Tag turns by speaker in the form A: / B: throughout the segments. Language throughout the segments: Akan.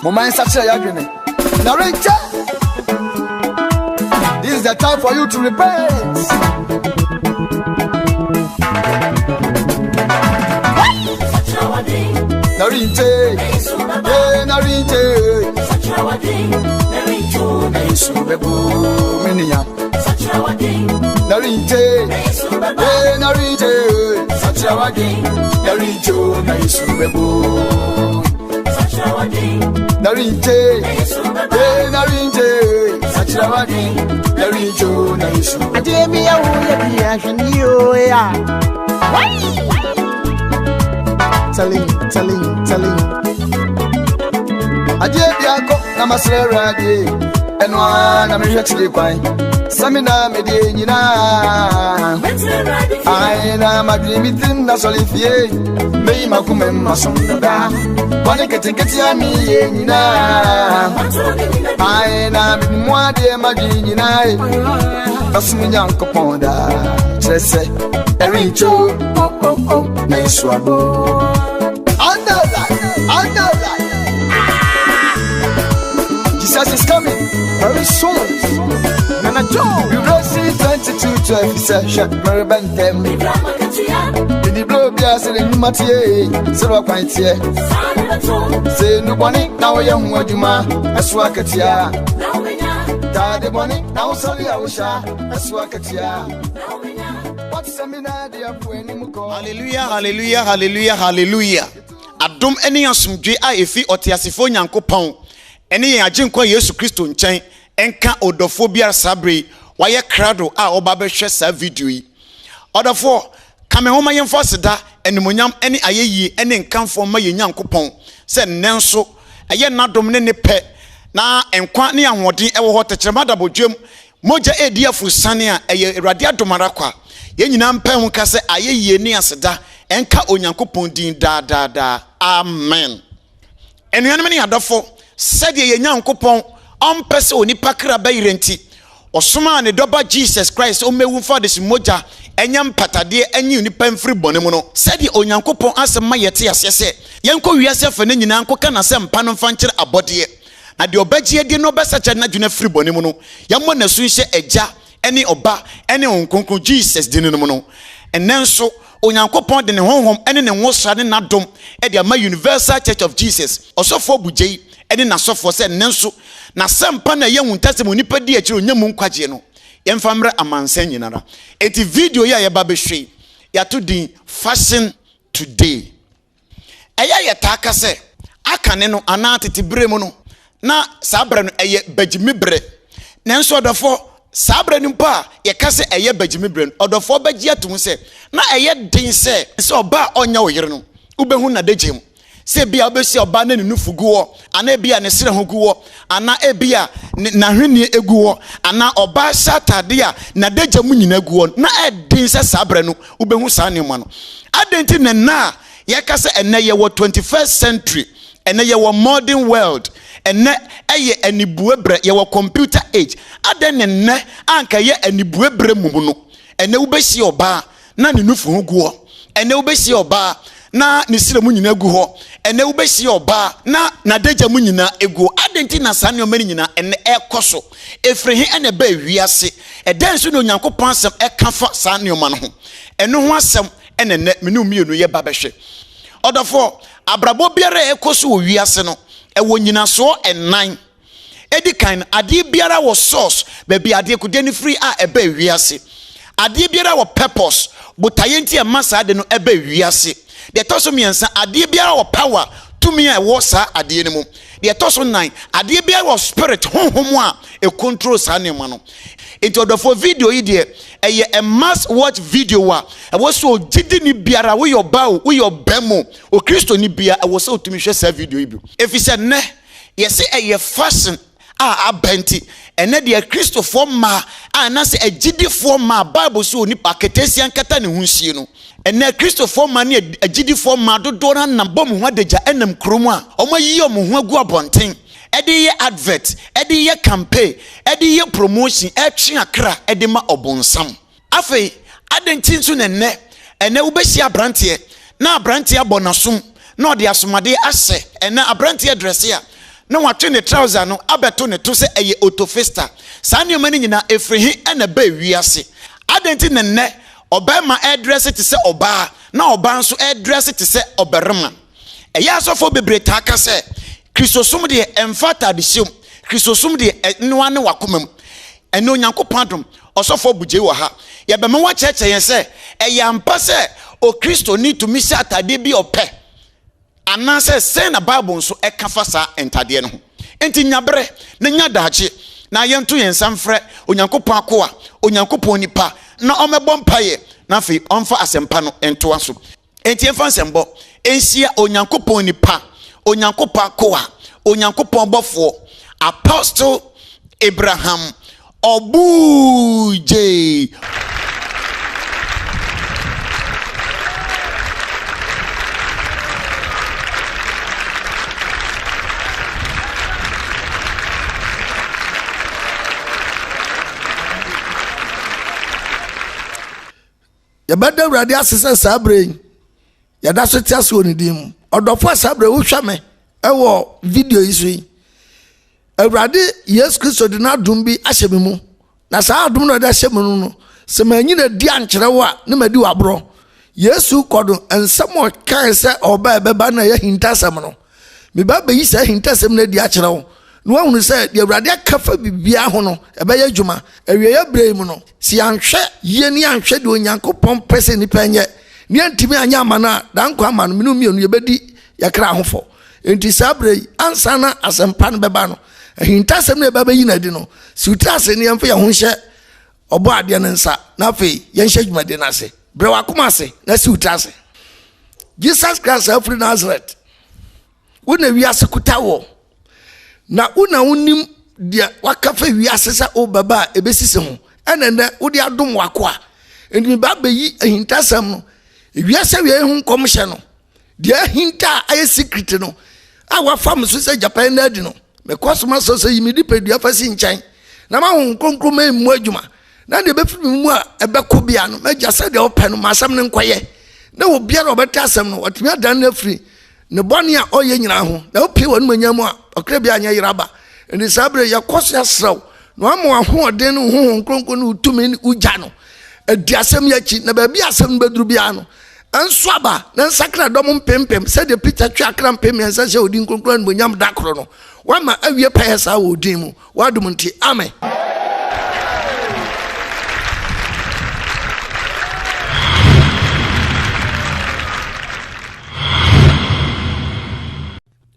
A: Momma yɛnsakyera yɛn adwene na renkyɛ. This is the time for you to repent. Na renkyɛ, eh, na renkyɛ. Na Yesu bɛbu me nua. Na renkyɛ, eh, na renkyɛ. Sakyera w'adwen, na renkyɛ, na Yesu bɛbu. Narinje, eh, narinje, sakyera w'adwen, narinje, na Yesu.
B: Adeɛ bi a woyɛ bi ahwɛ ne yie o ya. Telling, telling, telling.
A: Adeɛ biako na masrɛ Awurade, ɛno ara na mehwɛ kyerɛ kwan. Sɛ me na mede nyinaa. Ae na madwene me tirim na sɔre fie. Meyi m'akoma mu masom no daa. Bɔne nketenkete a meyɛ nyinaa. Ae na memu adeɛ madwene nyinaa. Bɛsom Nyankopɔn daa. Kyerɛ sɛ ɛrenkyɛ o, o, o, na Yesu abo. Underline, underline. Jesus is coming very soon.
B: Nana Joe.
A: Revelation 22:12 sɛ hwɛ mereba ntɛm. Mede berɛ obiara sɛ ne nnwuma tie sɛ wɔkwan teɛ. Sɛ nnubɔne na woyɛ ho adwuma ɛso akatua. Taade bɔne na wosɔre a wohyɛ ɛso akatua. Wɔte sɛ me na de apo anim kɔ.
C: Hallelujah, hallelujah, hallelujah, hallelujah. Adom ne asomdwe a efi ɔteasefoɔ Nyankopɔn ne yɛn Agyenkwa Yesu Kristo nkyɛn nka ɔdɔfoɔ biara saa berɛ yi wayɛ krado a ɔba bɛhwɛ saa video yi. Ɔdɔfoɔ, ka me ho ma yɛmfa aseda, animuonyam ne ayɛyie ne nkamfoɔ mma yɛn Nyankopɔn sɛ nnɛ nso ɛyɛ n'adom ne ne pɛ na nkwa ne ahoɔden wɔ hɔ tɛkyerɛma da bɔdwam mogya ɛredi aforosiane a ɛyɛ Awurade adom ara kwa. Yɛn nyinaa mpae mu nka sɛ ayɛyie ne aseda ɛnka Onyankopɔn din daa daa daa. Amen. Anuanom ne adɔfo, sɛdeɛ yɛn Nyankopɔn ɔmpɛ sɛ onipa kra bɛyera nti, ɔsomaa ne dɔba Jesus Christ sɛ ɔmmɛwu mfa ɔde mogya ɛnyɛ mpatadeɛ ɛnyi onipa mfiri bɔne mu no. Sɛdeɛ Onyankopɔn asɛm ma yɛte aseɛ sɛ yɛnkɔ wiase afa no nyinaa nkɔka n'asɛmpa no mfa nkyerɛ abɔdeɛ, na deɛ ɔbɛgye adie no ɔbɛsakyera n'adwene afiri bɔne mu no, yɛmmɔ n'asu nhyɛ Agya ne Ɔba ne Honhom Kronkron Jesus din no mu no. Ɛnnɛ nso, Onyankopɔn de ne Honhom ne ne nwosra ne n'adom de ama Universal Church of Jesus, Ɔsɔfoɔ Bugyei ne n'asɔfoɔ sɛ nnɛ nso n'asɛmpa no a ɛyɛ ahuntasɛm a onipa di akyire ɔnya mu nkwagyeɛ no, yɛmfa mmrɛ amansan nyinara. Enti video yi a yɛba bɛhwɛ yi, yɛato din Fashion Today. Ɛyɛ a yɛtaa ka sɛ akane no anaa tete bere mu no, na saa berɛ no ɛyɛ bagyimi berɛ. Nanso ɔdɔfoɔ, saa berɛ no mpo a yɛka sɛ ɛyɛ bagyimi berɛ no, ɔdɔfoɔ bɛgye atom sɛ na ɛyɛ den sɛ sɛ ɔbaa a ɔnyɛ wo yere no, wobɛhu n'adagya mu. Sɛ ebia wobɛhyia ɔbaa na ne nufu gu hɔ, anaa ebia ne serɛ ho gu hɔ, anaa ebia n'ahwenneɛ gu hɔ, anaa ɔbaa hyɛ atadeɛ a n'adagya mu nyinaa gu hɔ, na ɛyɛ den sɛ saa berɛ no wobɛhu saa nneɛma no. Adɛn nti na ɛnnɛ a yɛka sɛ ɛnnɛ yɛwɔ 21st century, ɛnnɛ yɛwɔ modern world, ɛnnɛ ɛyɛ anibue berɛ, yɛwɔ computer age, adɛn na ɛnnɛ a anka ɛyɛ anibue berɛ mmom no, ɛnnɛ wobɛhyia ɔbaa na ne nufu ho gu hɔ, ɛnnɛ wobɛhyia ɔbaa na ne srɛ mu nyinaa gu hɔ, ɛnnɛ wobɛhyia ɔbaa na n'adagya mu nyinaa gu hɔ. Adɛn nti na saa nneɛma no nyinaa ɛnnɛ ɛrekɔ so? Ɛfiri he na ɛbaa wiase? Ɛdɛn nso na Onyankopɔn asɛm ɛka fa saa nneɛma no ho? Ɛno ho asɛm ɛna nnɛ me ne wo mmienu yɛba bɛhwɛ. Ɔdɔfoɔ, abrabɔ biara a ɛkɔ so wɔ wiase no, ɛwɔ nyinasoɔ ɛnan. Edi kan no, adeɛ biara wɔ source, baabi adeɛ kodeɛ no firi a ɛbaa wiase. Adeɛ biara wɔ purpose, botaeɛ nti a ɛma saa ade no ɛbaa wiase. Deɛ ɛtɔ so mmiɛnsa, adeɛ biara wɔ power, tumi a ɛwɔ saa adeɛ no mu. Deɛ ɛtɔ so nnan, adeɛ biara wɔ spirit, honhom a ɛcontrol saa nneɛma no. Nti ɔdɔfoɔ, video yi deɛ, ɛyɛ a must watch video a ɛwɔ sɛ ogyidini biara, woyɛ ɔbaa o, woyɛ ɔbarima o, okristoni biara, ɛwɔ sɛ otumi hwɛ saa video yi bi. Ɛfiri sɛ nnɛ, yɛse ɛyɛ fashion a aba nti, ɛnɛ deɛ Kristofoɔ mmaa anaasɛ agyidifoɔ mmaa, Bible sɛ onipa aketesia nkata ne ho nsie no, ɛnɛ Kristofoɔ mmaa ne agyidifoɔ mmaa dodoɔ no anam bɔ wɔn ho adagya ɛnam kurom a wɔayi wɔn ho agu abɔnten ɛde yɛ advert, ɛde yɛ campaign, ɛde yɛ promotion, ɛtwe akra ɛde ma ɔbonsam. Afei, adɛn nti nso na ɛnnɛ, ɛnnɛ wobɛhyia aberanteɛ na aberanteɛ abɔ n'asom na ɔde asomadeɛ ahyɛ, ɛnnɛ aberanteɛ drɛse a, na watwe ne trouser no abɛto ne to sɛ ɛyɛ otofista. Saa nneɛma no nyinaa ɛfiri he na ɛbaa wiase? Adɛn nti na nnɛ ɔbarima ɛredrɛse te sɛ ɔbaa na ɔbaa nso ɛredrɛse te sɛ ɔbarima? Ɛyɛ asɔfoɔ bebree taa ka sɛ Kristosom deɛ ɛmfa ataadehyɛ mu, Kristosom deɛ ɛnoa ne wakoma mu. Ɛnɛ Onyankopɔn adom, ɔsɔfoɔ Bugyei wɔ ha. Yɛbɛma wakyerɛkyerɛ yɛn sɛ ɛyɛ ampa sɛ Okristoni tumi hyɛ ataadeɛ bi a ɔpɛ anaasɛ sɛn na Bible nso ɛka fa saa ntadeɛ no ho. Enti nya berɛ na nya daakye na yɛnto yɛn nsa mfrɛ Onyankopɔn akoa, Onyankopɔn nipa, na ɔmmɛbɔ mpaeɛ na afei ɔmfa asɛmpa no ntoa so. Enti yɛmfa nsɛmbɔ nhyia Onyankopɔn nipa, Onyankopɔn akoa, Onyankopɔn bɔfoɔ, Apostle Abraham Ɔbugyei.
D: Yɛbɛda Awurade ase sɛ saa berɛ yi yɛda so te ase wɔ ne din mu. Ɔdɔfo a saa berɛ wohwɛ me wɔ video yi so yi, Awurade Yesu Kristo de n'adom bi ahyɛ me mu. Na saa adom na ɔde ahyɛ me no no, sɛ manyi no adi ankyerɛ wo a, ne madi w'aborɔ. Yesu kɔ no, nsɛm a ɔkae sɛ ɔba ɛbɛba na ɛyɛ ahintasɛm no, meba bɛyi saa ahintasɛm no adi akyerɛ wo, na woahunu sɛ deɛ Awurade aka fa biribiara ho no, ɛbɛyɛ adwuma. Awieeɛ berɛ yi mu no, sɛ yɛanhwɛ yie ne yɛanhwɛ deɛ Onyankopɔn pɛ sɛ nnipa nyɛ, ne yɛantumi anyɛ ama no a, daa nkwa ama no, mene mmienu yɛbɛdi yɛn kra ho fɔ. Enti saa berɛ yi, ansa na asɛmpa no bɛba no, ahintasɛm no ɛba bɛyi no adi no, si wo tiri ase ne yɛmfa yɛn ho nhyɛ ɔbɔ adeɛ no nsa, na afei yɛnhyɛ dwumadie no ase. Brɛ w'akoma ase na si wo tiri ase. Jesus Christ afiri Nazareth, wo na wiase kuta wɔ, na wo na wonim deɛ waka fa wiase sɛ wobɛba a ɛbɛsisi ho, ɛna nnɛ wode adom w'akoa. Enti meba bɛyi ahintasɛm no, wiase awiei ho nkɔmhyɛ no, deɛ ahinta a ayɛ secret no a wafa me so sɛ gyapan no adi no, mekɔ so masɔ sɛ yi me nipadua fa si nkyɛn na ma honhom kronkron ma mmu adwuma, na deɛ ɛbɛfiri me mu a ɛbɛkɔ bia no, m'agya sɛdeɛ ɔpɛ no ma asɛm no nkɔyɛ, na obiara a ɔbɛte asɛm no watumi adane no afiri ne bɔne a ɔyɛ nyinaa ho, na wopie w'animuonyam mu a ɔkra bi anyɛ yera aba. Enti saa berɛ yɛkɔ so yɛsrɛ wo na wama w'ahoɔden ne wo honhom kronkron ne wo tumi ne wo gya no adi asɛm yi akyi, na baabi a asɛm no bɛduru biara no nso aba na nsakra dɔm mpempem sɛdeɛ Peter twe akra mpem mmiɛnsa hyɛ odin kronkron animuonyam da koro no, wama awie pɛyɛ saa wɔ odin mu, w'adom nti, amen.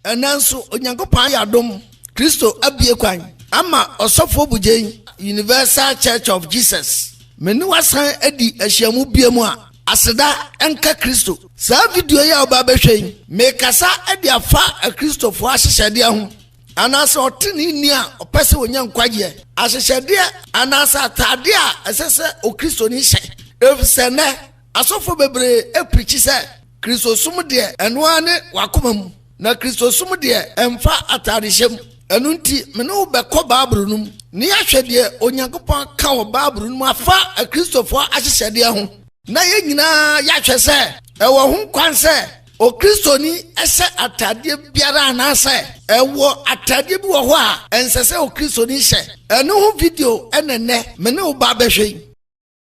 D: Ɛnnɛ nso, Onyankopɔn ayɛ adom, Kristo abue kwan ama Ɔsɔfoɔ Bugyei, Universal Church of Jesus, me ne wo asan adi ahyiamu biom a, aseda nka Kristo. Saa video yi a woba abɛhwɛ yi, merekasa de afa Akristofoɔ ahyehyɛdeɛ ho, anaasɛ ɔteneeni a ɔpɛ sɛ ɔnya nkwagyeɛ, ahyehyɛdeɛ anaasɛ ataadeɛ a ɛsɛ sɛ Okristoni hyɛ, efisɛ nnɛ Asɔfo bebree preakyi sɛ Kristosom deɛ ɛno ara ne w'akoma mu, na Kristosom deɛ ɛmfa ataadehyɛ mu. Ɛno nti, me ne wo bɛkɔ Bible no mu na yɛahwɛ deɛ Onyankopɔn aka wɔ Bible no mu afa Akristofoɔ ahyehyɛdeɛ ho, na yɛn nyinaa yɛahwɛ sɛ ɛwɔ ho kwan sɛ Okristoni hyɛ ataadeɛ biara anaasɛ ɛwɔ ataadeɛ bi wɔ hɔ a ɛnsɛ sɛ Okristoni hyɛ. Ɛno ho video na ɛnnɛ me ne wo ba bɛhwɛ yi.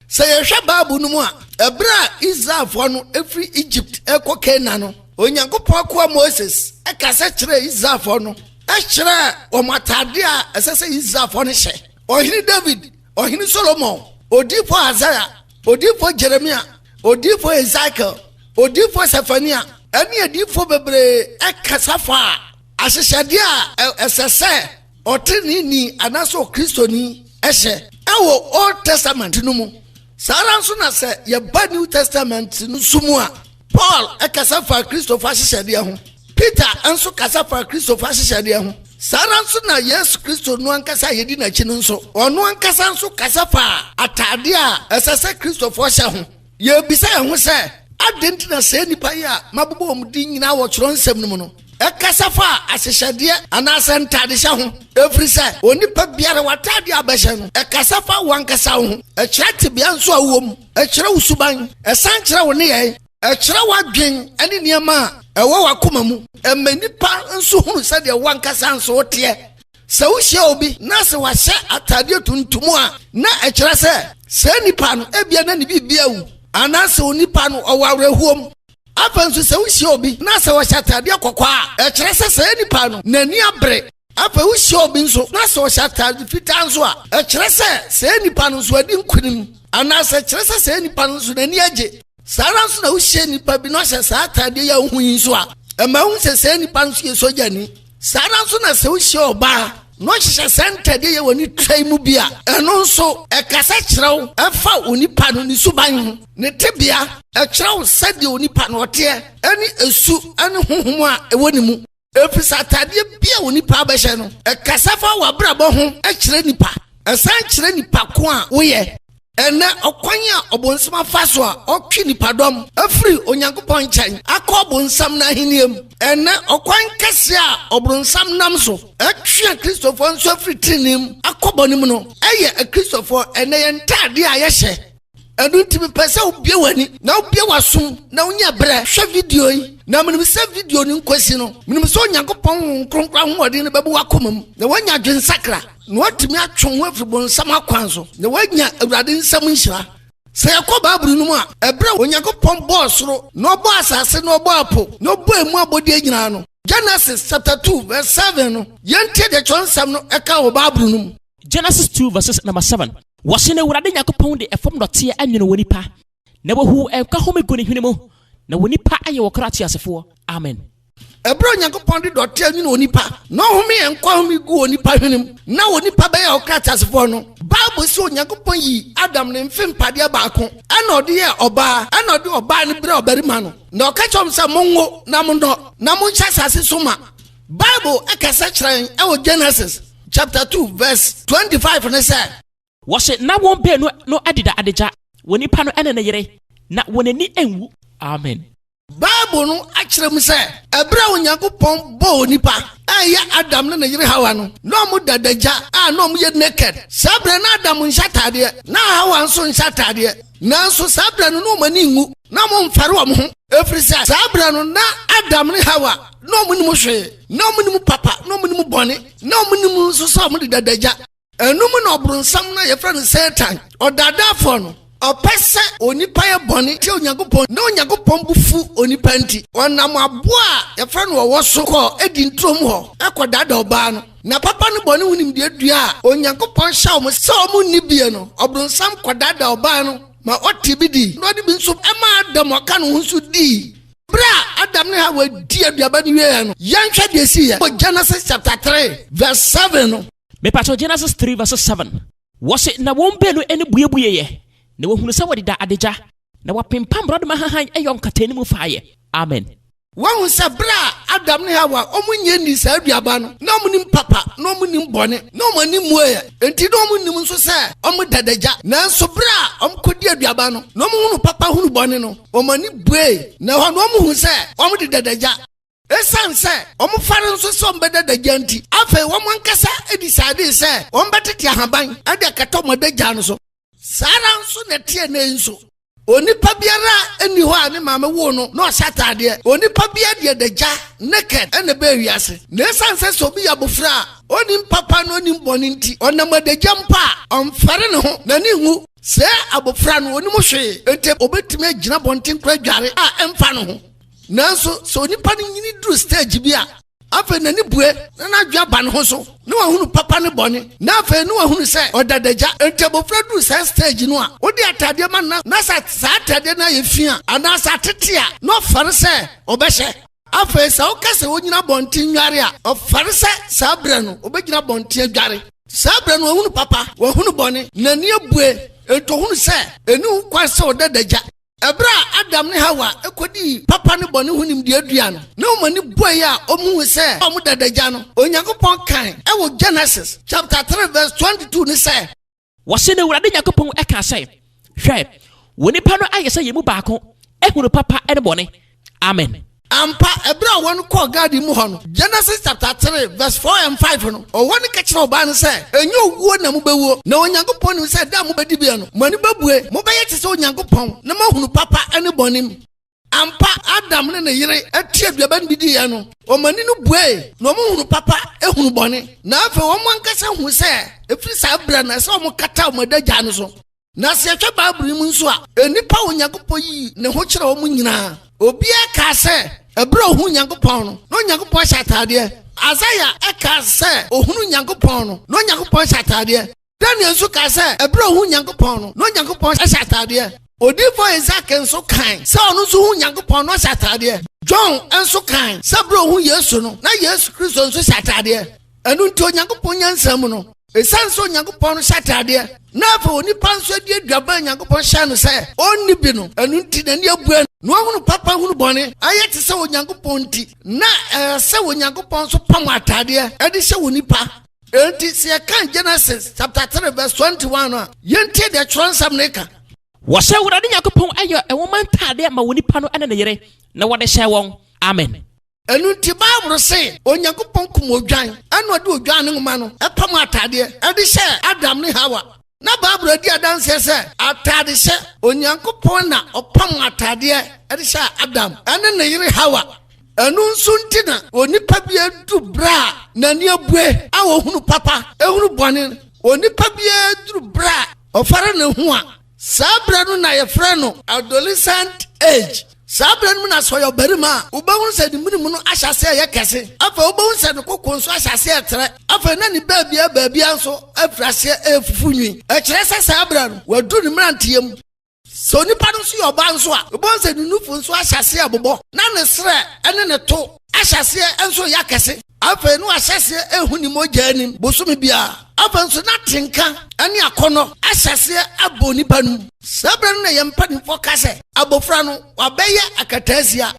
D: Sɛ yɛhwɛ Bible no mu a, ɛberɛ a Israelfoɔ no firi Egypt rekɔ Canaan no, Onyankopɔn akoa Moses kasa kyerɛɛ Israelfoɔ no, kyerɛɛ wɔn ataadeɛ a ɛsɛ sɛ Israelfoɔ no hyɛ. Ɔhene David, Ɔhene Solomon, Odiyifoɔ Isaiah, Odiyifoɔ Jeremia, Odiyifoɔ Ezekiel, Odiyifoɔ Sefania, ne adiyifoɔ bebree kasa faa ahyehyɛdeɛ a ɛsɛ sɛ ɔtreneeni anaasɛ Okristoni hyɛ wɔ Old Testament no mu. Saa ara nso na sɛ yɛba New Testament no nso mu a, Paul kasa faa Kristofo ahyehyɛdeɛ ho. Peter nso kasa faa Kristofo ahyehyɛdeɛ ho. Saa ara nso na Yesu Kristo no ankasa a yɛdi n'akyi no nso, ɔno ankasa nso kasa faa ataadeɛ a ɛsɛ sɛ Kristofoɔ hyɛ ho. Yɛrebisa yɛn ho sɛ, 'Adɛn nti na saa nnipa yi a mabobɔ wɔn din nyinaa wɔ Kyerɛwnsɛm no mu no kasa fa ahyehyɛdeɛ anaasɛ ntadehyɛ ho? Ɛfiri sɛ onipa biara, w'atadeɛ a wobɛhyɛ no, ɛkasa fa w'ankasa wo ho, ɛkyerɛ tebea nso a wowɔ mu, ɛkyerɛ wo suban, ɛsan kyerɛ wo nneyɛe, ɛkyerɛ w'adwene ne nneɛma a. ɛwɔ w'akoma mu. Ɛma nnipa nso hunu sɛdeɛ w'ankasa nso woteɛ. Sɛ wohyia obi na sɛ wahyɛ ataadeɛ tuntum a, na ɛkyerɛ sɛ saa nipa no ebia na ne biribi awu anaasɛ onipa no ɔwɔ awerɛhoɔ mu. Afei nso sɛ wohyia obi na sɛ ɔhyɛ ataadeɛ kɔkɔɔ a, ɛkyerɛ sɛ saa nipa no n'ani abere. Afei wohyia obi nso na sɛ ɔhyɛ ataade fitaa nso a, ɛkyerɛ sɛ saa nipa no nso adi nkonim anaasɛ ɛkyerɛ sɛ saa nipa no nso n'ani agye. Saa ara nso na wohyia nipa bi na ɔhyɛ saa ataadeɛ yi a wohu yi nso a, ɛma wohu sɛ saa nipa no nso yɛ sogyani. Saa ara nso na sɛ wohyia ɔbaa na ɔhyehyɛ saa ntadeɛ yi wɔ ne twa yi mu bi a, ɛno nso ɛkasa kyerɛ wo ɛfa onipa no ne suban ho, ne tebea, ɛkyerɛ wo sɛdeɛ onipa no ɔteɛ, ɛne esu ɛne honhom a ɛwɔ ne mu. Ɛfiri sɛ ataadeɛ bi a onipa abɛhyɛ no, ɛkasa fa w'abrabɔ ho kyerɛ nipa. Ɛsan kyerɛ nipa ko a woyɛ. Ɛnnɛ, ɔkwan a ɔbonsam afa so a ɔtwe nnipadɔm afiri Onyankopɔn nkyɛn akɔ ɔbonsam n'ahenni mu. Ɛnnɛ, ɔkwan kɛse a ɔbronsam nam so twe Akristofoɔ nso afiri trenee mu akɔ bɔne mu no yɛ Akristofoɔ ɛnnɛ yɛn ntaadeɛ a yɛhyɛ. Ɛno nti mepɛ sɛ wobue w'ani na wobue w'asom na wonya berɛ hwɛ video yi. Na menim sɛ video no nkosi no, menim sɛ Onyankopɔn Honhom Kronkron ahoɔden no bɛbu w'akoma mu na woanya adwensakra na woatumi atwe wo ho afiri bonsam akwan so na woanya Awurade nsam nhyira. Sɛ yɛkɔ Bible no mu a, ɛberɛ a Onyankopɔn bɔɔ soro na ɔbɔɔ asase na ɔbɔɔ ɛpo na ɔbɔɔ emu abɔdeɛ nyinaa no, Genesis chapter 2 verse 7 no, yɛntie deɛ Twerɛnsɛm no ɛka wɔ Bible no mu.
E: Genesis 2 verses number 7, Wɔse na Awurade Nyankopɔn de ɛfam dɔteɛ anwene onipa, na wahuw nkwa home gu ne hwene mu, na onipa ayɛ ɔkra teasefoɔ. Amen.
D: Ɛberɛ a Onyankopɔn de dɔteɛ nwene onipa, na ɔhome nkwa home gu onipa hwene mu, na onipa bɛyɛ ɔkra teasefoɔ no, Bible se Onyankopɔn yii Adam ne mfe mpadeɛ baako, ɛna ɔde yɛɛ ɔbaa, ɛna ɔde ɔbaa no brɛɛ ɔbarima no, na ɔka kyerɛɛ wɔn sɛ, Monwo, na monnɔ, na monhyɛ asase so ma. Bible kasa kyerɛ yɛn wɔ Genesis chapter 2 verse 25 no sɛ.
E: Wɔse na wɔn baanu no deda adagya, onipa no ne ne yere, na wɔn ani anwu. Amen.
D: Bible no akyerɛ mu sɛ ɛberɛ a Onyankopɔn bɔɔ onipa a ɛyɛ Adam ne ne yere Hawa no, na wɔn da adagya a na wɔn yɛ naked. Saa berɛ na Adam nhyɛ ataadeɛ, na Hawa nso nhyɛ ataadeɛ. Nanso saa berɛ no na wɔn ani nwu, na wɔn mfɛre wɔn ho, ɛfiri sɛ saa berɛ no na Adam ne Hawa na wɔn nim hwee, na wɔn nim papa, na wɔn nim bɔne, na wɔn nim nso sɛ wɔn deda adagya. Ɛno mu na ɔbronsam no a yɛfrɛ no Satan, ɔdaadaafoɔ no, ɔpɛ sɛ onipa yɛ bɔne tia Onyankopɔn na Onyankopɔn bo fu onipa nti, ɔnam aboa a yɛfrɛ no ɔwɔ so kɔɔ Eden turom hɔ kɔdaadaa ɔbaa no. Na papa ne bɔne ho nimdeɛ dua a Onyankopɔn hyɛɛ wɔn sɛ wɔnni bie no, ɔbronsam kɔdaadaa ɔbaa no ma ɔtee bi dii, na ɔde bi nso maa Adam a ɔka ne ho nso dii. Bere a Adam ne Hawa dii aduaba no wieeɛ no, yɛnhwɛ deɛ esiiɛ wɔ Genesis chapter 3 verse 7 no.
E: Mepakyɛw, Genesis 3 verse 7, wɔse, Na wɔn baanu ani buebueeɛ, na wɔhunuu sɛ wɔdeda adagya, na wɔpempam borɔdɔma nhahan yɔɔ nkataanim faeɛ. Amen.
D: Woahu sɛ bere a Adam ne Hawa wɔnyɛ nnii saa aduaba no, na wɔnim papa na wɔnim bɔne, na wɔn ani mmueɛ, enti na wɔnnim nso sɛ wɔda adagya. Nanso bere a wɔkɔdii aduaba no, na wɔhunu papa hunu bɔne no, wɔn ani buee, na ɛhɔ no wɔhuu sɛ wɔdeda adagya. Esiane sɛ wɔfɛre nso sɛ wɔbɛda adagya nti, afei wɔn ankasa disaedee sɛ wɔbɛtete ahaban de akata wɔn adagya no so. Saa ara nso na ɛte ɛnnɛ yi nso. Onipa biara nni hɔ a ne maame woo no na ɔhyɛ ataadeɛ. Onipa biara de adagya, naked, na ɛbaa wiase. Na esiane sɛ sɛ obi yɛ abofra a, onnim papa na onnim bɔne nti, ɔnam adagya mpo a, ɔmfɛre ne ho, n'ani nwu. Sɛ abofra no, onnim hwee, enti obetumi agyina abɔnten koraa adware a ɛmfa ne ho. Nanso sɛ onipa no nyini duru stage bi a, afei n'ani bue na n'adwene aba ne ho so na wahunu papa ne bɔne, na afei na wahunu sɛ ɔda adagya. Enti abofra duru saa stage no a, wode ataadeɛ ma no na sɛ saa ataadeɛ no ayɛ fi a anaasɛ atete a, na ɔfɛre sɛ ɔbɛhyɛ. Afei sɛ woka sɛ ɔnyina abɔnten nnware a, ɔfɛre sɛ saa berɛ no ɔbɛgyina abɔnten adware. Saa berɛ no wahunu papa, wahunu bɔne, n'ani abue, enti ɔhunu sɛ ɛnni ho kwan sɛ ɔda adagya. Ɛberɛ a Adam ne Hawa kɔdii papa ne bɔne ho nimdeɛ dua no, na wɔn ani buei a wɔhuu sɛ wɔda adagya no, Onyankopɔn kae wɔ Genesis chapter 3 verse 22 no sɛ.
E: Wɔse, Na Awurade Nyankopɔn kaa sɛ, Hwɛ, onipa no ayɛ sɛ yɛn mu baako, ahunu papa ne bɔne. Amen.
D: Ampa, ɛberɛ a ɔwɔ no kɔɔ garden mu hɔ no, Genesis chapter 3 verse 4 and 5 no, ɔwɔ no ka kyerɛɛ ɔbaa no sɛ, Ɛnyɛ owuo na mobɛwuo, na Onyankopɔn nim sɛ da a mobɛdi bia no, mo ani bɛbue, mobɛyɛ te sɛ Onyankopɔn, na moahunu papa ne bɔne mu. Ampa, Adam ne ne yere te aduaba no bi diiɛ no, wɔn ani no buee, na wɔhunu papa hunu bɔne. Na afei wɔn ankasa hu sɛ ɛfiri saa berɛ no, ɛsɛ sɛ wɔkata wɔn adagya no so. Na sɛ yɛhwɛ Bible yi mu nso a, nnipa a Onyankopɔn yii ne ho kyerɛɛ wɔn nyinaa, obiara kaa sɛ ɛberɛ a ɔhuu Onyankopɔn no, na Onyankopɔn hyɛ ataadeɛ. Isaiah kaa sɛ ɔhunuu Onyankopɔn no, na Onyankopɔn hyɛ ataadeɛ. Daniel nso kaa sɛ ɛberɛ a ɔhuu Onyankopɔn no, na Onyankopɔn hyɛ ataadeɛ. Odiyifoɔ Hesekiel nso kae sɛ ɔno nso huu Onyankopɔn na ɔhyɛ ataadeɛ. John nso kae sɛ berɛ a ɔhuu Yesu no, na Yesu Kristo nso hyɛ ataadeɛ. Ɛno nti Onyankopɔn nyansa mu no, ɛsiane sɛ Onyankopɔn no hyɛ ataadeɛ, na afei onipa nso adi aduaba a Onyankopɔn hyɛɛ no sɛ ɔnni bi no, ɛno nti n'ani abue na wahunu papa hunu bɔne, ayɛ te sɛ Onyankopɔn nti, na ɛsɛ sɛ Onyankopɔn nso pam ataadeɛ de hyɛ onipa. Enti sɛ yɛkan Genesis chapter 3 verse 21 a, yɛntie deɛ twerɛnsɛm no ka.
E: Wɔhyɛ Awurade Nyankopɔn ayɛ nwoma ntaadeɛ ma onipa no ne ne yere, na wɔde hyɛɛ wɔn. Amen.
D: Ɛno nti Bible se Onyankopɔn kum odwan, ɛna ɔde odwan no nwoma no pam ataadeɛ de hyɛɛ Adam ne Hawa. Na Bible adi adanseɛ sɛ ataadehyɛ, Onyankopɔn na ɔpam ataadeɛ de hyɛɛ Adam ne ne yere Hawa. Ɛno nso nti na onipa biara duru berɛ a n'ani abue a ɔhunu papa, hunu bɔne. Onipa biara duru berɛ a ɔfɛre ne ho a, saa berɛ no na yɛfrɛ no adolescent age. Saa berɛ no mu na sɛ ɔyɛ ɔbarima a, wobɛhunu sɛ ne menem no ahyɛ aseɛ reyɛ kɛse. Afei wobɛhunu sɛ ne koko nso ahyɛ aseɛ retrɛ. Afei na ne baabiara baabiara nso afiri aseɛ refufu nwi. Ɛkyerɛ sɛ saa berɛ no, wadu ne mmeranteɛ mu. Sɛ onipa no nso yɛ ɔbaa nso a, wobɛhu sɛ ne nufu nso ahyɛ aseɛ rebobɔ, na ne serɛ ne ne to ahyɛ aseɛ nso reyɛ akɛse. Afei na wahyɛ aseɛ rehu ne mogya anim bosome biara. Afei nso na atenka ne akɔnnɔ ahyɛ aseɛ abɔ onipa no mu. Saa berɛ no na yɛn mpanimfoɔ ka sɛ abɔfra no wabɛyɛ akataasia.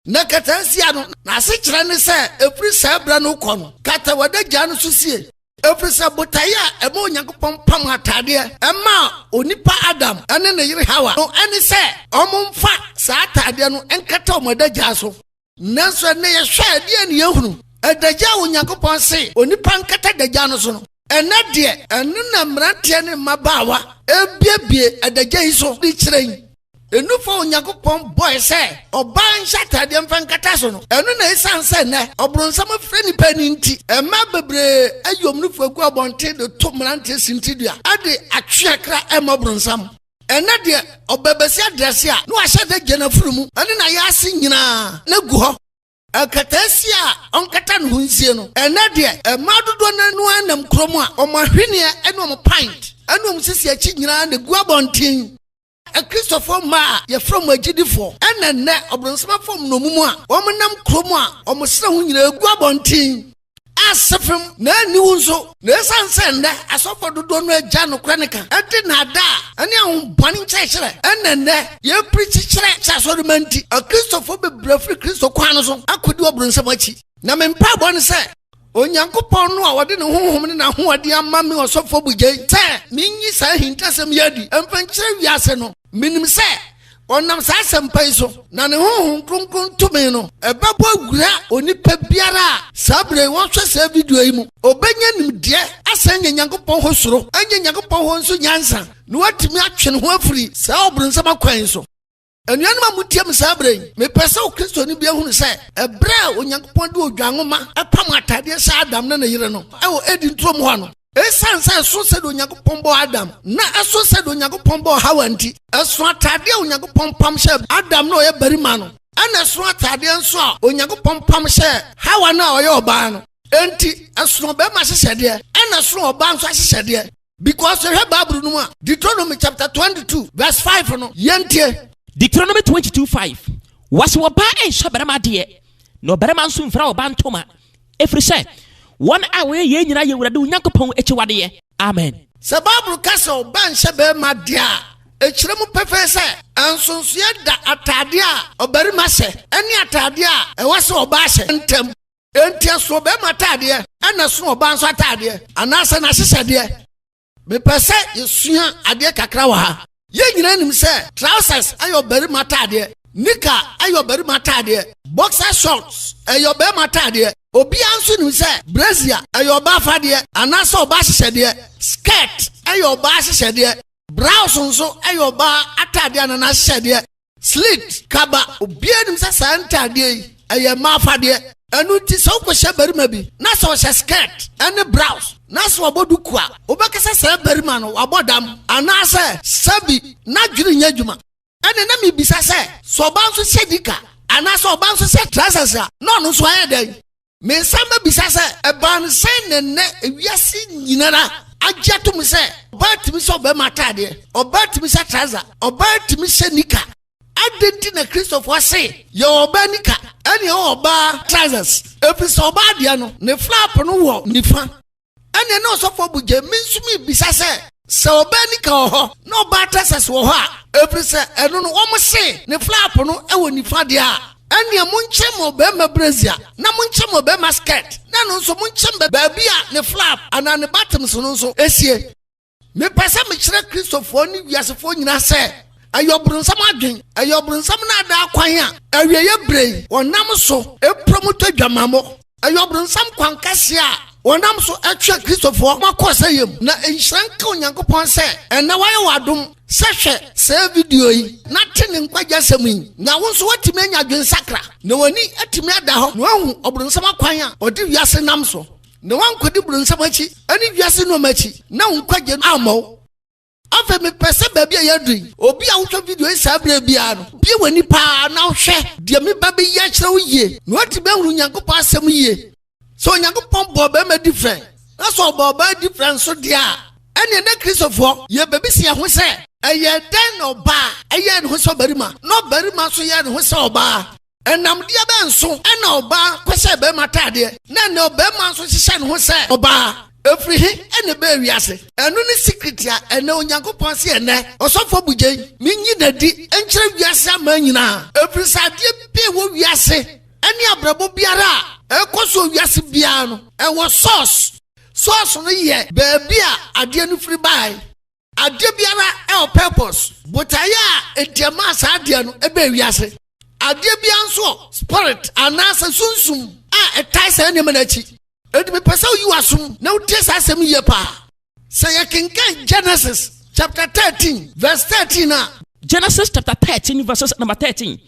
D: Na akataasia no, n'asekyerɛ ne sɛ ɛfiri saa berɛ no rekɔ no, kata w'adagyaa no so sie. Ɛfiri sɛ botaeɛ a ɛma Onyankopɔn pam ataadeɛ maa onipa Adam ne ne yere Hawa no ne sɛ wɔmfa saa ataadeɛ no nkata wɔn adagyaa so. Nanso ɛnnɛ yɛhwɛ a, ɛdeɛn na yɛhunu? Adagya a Onyankopɔn se onipa nkata adagya no so no, ɛnnɛ deɛ, ɛno na mmeranteɛ ne mmabaawa rebuebue adagya yi so de kyerɛ yi. Nufu a Onyankopɔn bɔe sɛ ɔbaa nhyɛ ataadeɛ mfa nkata so no, ɛno na ɛsiane sɛ nnɛ ɔbronsam afira nnipa ani nti, mmaa bebree ayi wɔn nufu agu abɔnten de to mmeranteɛ sintidua de atwe akra rema ɔbronsam. Ɛnnɛ deɛ, ɔbɛbɛsi adrɛse a na wahyɛ da gya n'afuru mu ne n'ayaase nyinaa na gu hɔ. Akataasia a ɔnkata ne ho nsie no, ɛnnɛ deɛ, mmaa dodoɔ no ara nam kurom a wɔn ahweneɛ ne wɔn pint ne wɔn sisi akyi nyinaa na ɛgu abɔnten. Akristofoɔ mmaa a yɛfrɛ wɔn agyidifoɔ na nnɛ ɔbronsam afa wɔn nnommum a wɔnam kurom a wɔn srɛ ho nyinaa gu abɔnten. Asefem na aniwu nso. Na esiane sɛ nnɛ asɔfoɔ dodoɔ no agya nokorɛ no ka de nnaadaa ne ahombɔne nkyerɛkyerɛ na nnɛ yɛpirikyi kyerɛ kyerɛ asɔremma nti, Akristofoɔ bebree afiri Kristo kwan no so akɔdi ɔbronsam akyi. Na me mpaebɔ ne sɛ Onyankopɔn no a ɔde ne honhom ne n'ahoɔden ama me ɔsɔfoɔ Bugyei sɛ menyi saa ahintasɛm yi adi mfa nkyerɛ wiase no, menim sɛ ɔnam saa asɛmpa yi so na ne honhom kronkron tumi no ɛbɛbɔ awura onipa biara a saa berɛ yi wɔhwɛ saa video yi mu. Ɔbɛnya nimdeɛ asan anya Nyankopɔn hɔ suro, anya Nyankopɔn hɔ nso nyansa, na watumi atwe ne ho afiri saa ɔbronsam akwan yi so. Anuanom a mutie me saa bere yi, mepɛ sɛ Okristoni bi hunu sɛ ɛberɛ a Onyankopɔn de odwan nwoma pam atadeɛ hyɛɛ Adam ne ne yere no wɔ Eden turom hɔ no, esiane sɛ ɛso sɛdeɛ Onyankopɔn bɔɔ Adam na ɛso sɛdeɛ Onyankopɔn bɔɔ Hawa nti, ɛso atadeɛ a Onyankopɔn pam hyɛɛ Adam no a ɔyɛ barima no, ɛna ɛso atadeɛ nso a Onyankopɔn pam hyɛɛ Hawa no a ɔyɛ ɔbaa no. Enti, ɛsono ɔbarima ahyehyɛdeɛ, ɛna ɛsono ɔbaa nso ahyehyɛdeɛ. Because yɛhwɛ Bible no mu a, Deuteronomy chapter 22 verse 5 no, yɛntie.
E: Deuteronomy 22 5, Wɔse ɔbaa nhyɛ ɔbarima adeɛ, na ɔbarima nso mfira ɔbaa ntoma, ɛfiri sɛ wɔn a wɔyɛ yei nyinaa yɛ Awurade wo Nyankopɔn akyiwadeɛ. Amen.
D: Sɛ Bible ka sɛ ɔbaa nhyɛ barima adeɛ a, ɛkyerɛ mu pefee sɛ nsonsoeɛ da ataadeɛ a ɔbarima hyɛ ne ataadeɛ a ɛwɔ sɛ ɔbaa hyɛ ntam. Enti ɛsono ɔbarima ataadeɛ ɛna ɛsono ɔbaa nso ataadeɛ anaasɛ n'ahyehyɛdeɛ. Mepɛ sɛ yɛsua adeɛ kakra wɔ ha. Yɛn nyinaa nim sɛ trousers ɛyɛ ɔbarima ataadeɛ, nika ɛyɛ ɔbarima ataadeɛ, boxer shorts ɛyɛ ɔbarima ataadeɛ. Obiara nso nim sɛ brazier ɛyɛ ɔbaa afadeɛ anaasɛ ɔbaa ahyehyɛdeɛ, skirt ɛyɛ ɔbaa ahyehyɛdeɛ, blouse nso ɛyɛ ɔbaa ataadeɛ anaa n'ahyehyɛdeɛ. Slit, kaba, obiara nim sɛ saa ntaadeɛ yi, ɛyɛ mmaa afadeɛ. Ɛno nti sɛ wokɔhyɛ barima bi na sɛ ɔhyɛ skirt ne blouse na sɛ wabɔ duku a, wobɛka sɛ saa barima no wabɔ dam anaasɛ sɛbi n'adwene nyɛ adwuma. Ɛnna na mebisa sɛ, sɛ ɔbaa nso hyɛ nika anaasɛ ɔbaa nso hyɛ trousers a, na ɔno nso ayɛ dɛn? Mesan mabisa sɛ, ɛbaa no sɛn na nnɛ wiase nyinara agye atom sɛ ɔbaa tumi hyɛ ɔbarima ataadeɛ, ɔbaa tumi hyɛ trouser, ɔbaa tumi hyɛ nika? Adɛn nti na Kristofoɔ se yɛwɔ ɔbaa nika ɛne yɛwɔ ɔbaa trousers? Ɛfiri sɛ ɔbaa deɛ no, ne flap no wɔ nifa. Ɛnneɛ na ɔsɔfoɔ bu gye me nso mebisa sɛ, sɛ ɔbaa nika wɔ hɔ na ɔbaa trousers wɔ hɔ a, ɛfiri sɛ ɛno no wɔn se ne flap no wɔ nifa deɛ a, ɛnneɛ monkyɛ ma ɔbarima brazier na monkyɛ ma ɔbarima skirt na ɛno nso monkyɛ ma baabi a ne flap anaa ne buttons no nso esie. Mepɛ sɛ mekyerɛ Kristofoɔ ne wiasefoɔ nyinaa sɛ ɛyɛ ɔbronsam adwen, ɛyɛ ɔbronsam naadaa kwan a awieeɛ berɛ yi wɔnam so promote adwamammɔ. Ɛyɛ ɔbronsam kwan kɛseɛ a wɔnam so twe Kristofoɔ ma kɔ ɔsɛeɛ mu. Na nhyira nka Onyankopɔn sɛ ɛnnɛ wayɛ wo adom sɛ hwɛ saa video yi na te ne nkwagye asɛm yi, na wo nso woatumi anya adwensakra, na w'ani atumi ada hɔ na woahu ɔbronsam akwan a ɔde wiase nam so, na woankɔdi bronsam akyi ne wiase nnoɔma akyi na wo nkwagye no ammɔ wo. Afei mepɛ sɛ baabi a yɛadu yi, obi a wohwɛ video yi saa berɛ biara no, bue w'ani paa na hwɛ deɛ meba bɛyi akyerɛ wo yie, na woatumi ahunu Onyankopɔn asɛm yie. Sɛ Onyankopɔn bɔɔ barima different, na sɛ ɔbɔɔ ɔbaa different nso deɛ a, ɛnneɛ na Kristofoɔ yɛbɛbisa yɛn ho sɛ, ɛyɛɛ dɛn na ɔbaa yɛɛ ne ho sɛ ɔbarima, na ɔbarima nso yɛɛ ne ho sɛ ɔbaa? Ɛnam deɛ bɛn so na ɔbaa kɔhyɛɛ barima ataadeɛ, na ɛnnɛ ɔbarima nso hyehyɛ ne ho sɛ ɔbaa? Ɛfiri he na ɛbɛɛ wiase? Ɛno ne secret a ɛnnɛ Onyankopɔn se ɛnnɛ Ɔsɔfoɔ Bugyei menyi no adi nkyerɛ wiase aman nyinaa, ɛfiri sɛ adeɛ bi a ɛwɔ wiase ne abrabɔ biara a ɛrekɔ so wɔ wiase biara no, ɛwɔ source. Source no yɛ baabi a adeɛ no firi baeɛ. Adeɛ biara wɔ purpose, botaeɛ a enti ɛmaa saa adeɛ no ɛbɛɛ wiase. Adeɛ biara nso wɔ spirit anaasɛ sunsum a ɛtae saa nneɛma no akyi. Enti mepɛ sɛ woyi w'asom na wotie saa asɛm yie paa. Sɛ yɛkenkan Genesis chapter 13 verse 13 a.
E: Genesis chapter 13 verses number 13,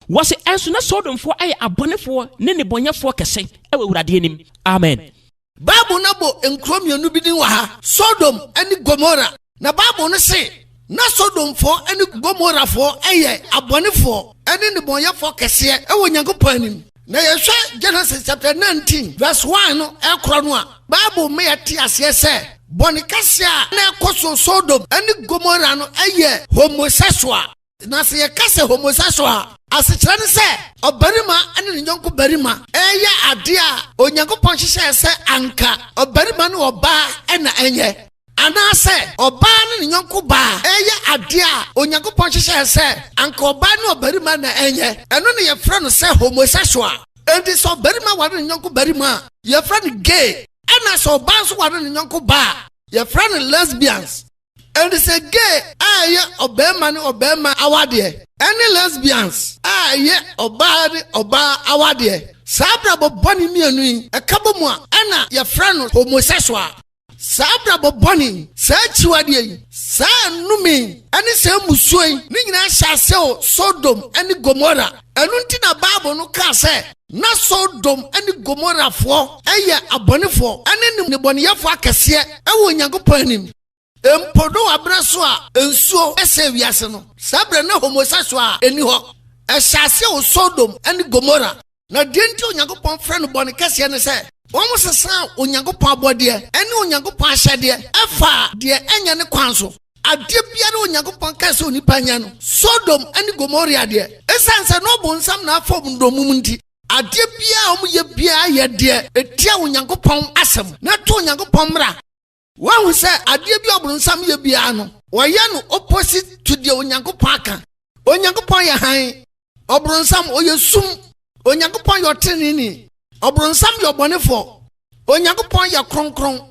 E: wɔse, Ɛnso na Sodomfoɔ ayɛ abɔnefoɔ ne nnebɔnyɛfoɔ kɛse wɔ Awurade anim. Amen.
D: Bible no bɔ nkuro mmienu bi din wɔ ha, Sodom ne Gomora. Na Bible no se na Sodomfoɔ ne Gomorafoɔ yɛ abɔnefoɔ ne nnebɔnyɛfoɔ kɛseɛ wɔ Onyankopɔn anim. Na yɛhwɛ Genesis chapter 19 verse 1 no ɛkorɔ no a, Bible ma yɛte aseɛ sɛ bɔne kɛseɛ a na ɛkɔ so Sodom ne Gomora no yɛ homosexual. Na sɛ yɛka sɛ homosexual a, asekyerɛ ne sɛ ɔbarima ne ne yɔnko barima reyɛ adeɛ a Onyankopɔn hyehyɛɛ sɛ anka ɔbarima ne ɔbaa na ɛnyɛ, anaasɛ ɔbaa ne ne yɔnko baa reyɛ adeɛ a Onyankopɔn hyehyɛɛ sɛ anka ɔbaa ne ɔbarima na ɛnyɛ. Ɛno na yɛfrɛ no sɛ homosexual. Enti sɛ ɔbarima ware ne yɔnko barima a, yɛfrɛ no gay, ɛna sɛ ɔbaa nso ware ne yɔnko baa a, yɛfrɛ no lesbians. Enti sɛ gay a ɛyɛ ɔbarima ne ɔbarima awadeɛ ɛne lesbians a ɛyɛ ɔbaa ne ɔbaa awadeɛ, saa abrabɔ bɔne mmienu yi ɛka bɔ mu a ɛna yɛfrɛ no homosexual. Saa abrabɔ bɔne yi, saa akyiwadeɛ yi, saa nnome yi ɛne saa mmusuo yi ne nyinaa hyɛ aseɛ wɔ Sodom ɛne Gomora. Ɛno nti na Bible no kaa sɛ na Sodom ne Gomorafoɔ yɛ abɔnefoɔ ne nnebɔneyɛfoɔ akɛseɛ wɔ Onyankopɔn anim. Mpo Noa berɛ so a nsuo sɛee wiase no, saa berɛ no na homosexual nni hɔ. Ɛhyɛɛ aseɛ wɔ Sodom ne Gomora. Na deɛ nti a Onyankopɔn frɛ no bɔne kɛseɛ ne sɛ, wɔsesaa Onyankopɔn abɔdeɛ ne Onyankopɔn ahyɛdeɛ faa deɛ ɛnyɛ ne kwan so. Adeɛ biara a Onyankopɔn kaa sɛ onipa nyɛ no, Sodom ne Gomoria deɛ, ɛsiane sɛ na ɔbonsam na afa wɔn nnommum nti, adeɛ biara a wɔyɛ biara yɛ deɛ ɛtia Onyankopɔn asɛm na ɛto Onyankopɔn mmara. Woahu sɛ adeɛ bi a ɔbronsam yɛ biara no, ɔyɛ no opposite to deɛ Onyankopɔn aka. Onyankopɔn yɛ hann, ɔbronsam ɔyɛ sum. Onyankopɔn yɛ ɔteneneeni, ɔbronsam yɛ ɔbɔnefoɔ. Onyankopɔn yɛ kronkron,